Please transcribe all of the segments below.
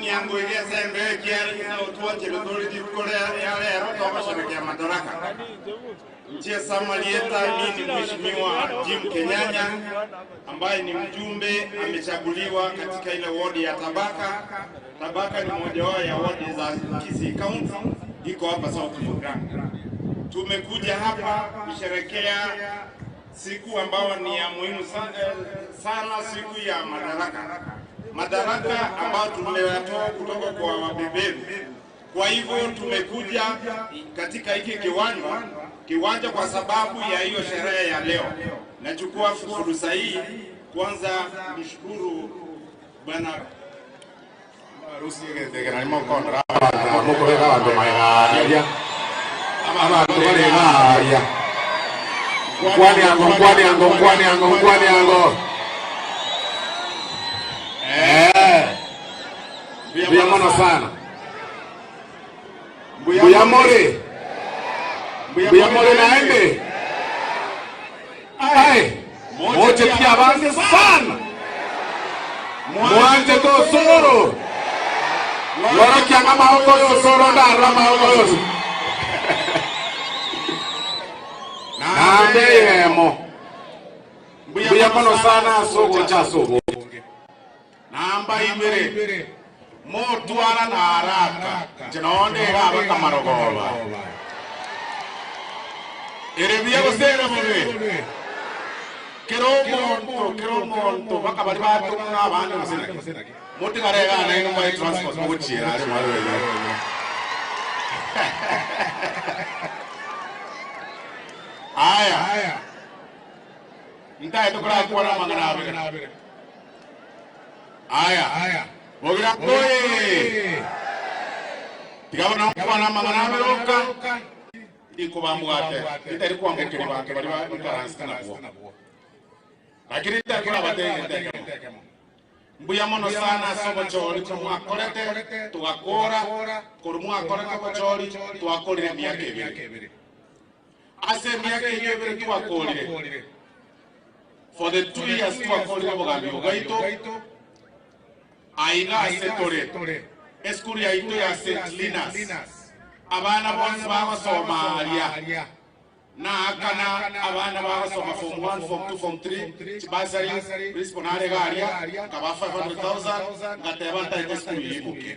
Nkwaniango iga ase embeo ekiagera otwanchire tore rituko ria rero togosherekea Madaraka. Nche Samalieta, mimi ni Mheshimiwa Jim Kenyanya ambaye ni mjumbe amechaguliwa katika ile wodi ya Tabaka. Tabaka ni moja wao ya wodi za Kisii County, iko hapa South Mugirango. Tumekuja hapa kusherekea siku ambayo ni ya muhimu sana, siku ya Madaraka. Madaraka ambayo tumeyatoa kutoka kwa wabeberu. Kwa hivyo tumekuja katika hiki kiwanja kwa sababu ya hiyo sherehe ya leo. Nachukua fursa hii kwanza kumshukuru Bwana Nkwaniango, nkwaniango, nkwaniango, nkwaniango. Eh. Mbuya mono sana. Mbuya more. Mbuya more naende. Ai, moche pia abange sana. Mwanje tosoro. Loro kianga maoko yosoro ndara maoko yoso. Nambe yemo. Mbuya mono sana asogocha asobonge. Namba ibere motwara na haraka nje nonde gaba kamarogoba ere buya gose ere bobe kero omonto kero omonto baka bari batomwa abande gose naki motigare gana ino mwae transport mogochiera are mwarore. Aya ntaete tokorakwana amang'ana abere. Aya bogira koye tigabona nkwana amang'ana abere oka ndikobambwate ntari kwambukeri bantu bari bakaransi nabwo lakini ntari kurabatege ntekemo mbuya mono sana ase obochori mwakorete tugakora korwa mwakorete obochori twakorire emiaka ebere ase emiaka eyio ebere twakorire for the 2 years twakorire obogambi bwaito aiga ase tore eskuru yaito ya St. Linus abana bonsi bagosoma aria naakana abana bagosoma form 1 form 2 form 3 chibasari principal narega aria nkaba 500,000 ngateba ntaete eskuru yimuke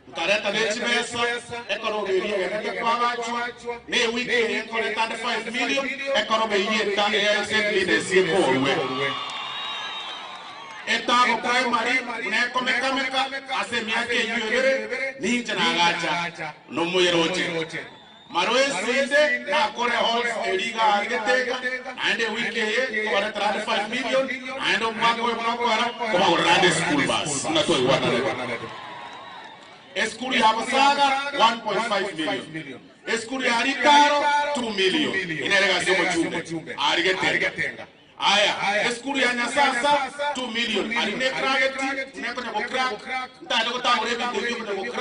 nkareta nechibesa ekoroberia egenete kwagachwa ne wiki eye nkoreta ande 5 million ekoroberia eta St. Linus ekorwe etago primary nekomekameka ase emiaka eyio ebere ninche nagacha nomoyeroche maroesinde nakore halls eriga agetega naende wiki eye kobaretera ande 5 million naende omwaka oyo mwakora kobagorera ande school bus natwaigwananete eskuru ya Busaga 1.5 million eskuru ya Ritaro 2 million inerega ase omochumbe arigetenga. Aya eskuru ya Nyasasa 2 million ari ne krageti nekonya go crack ntade gotagora ebinto ebio konya go.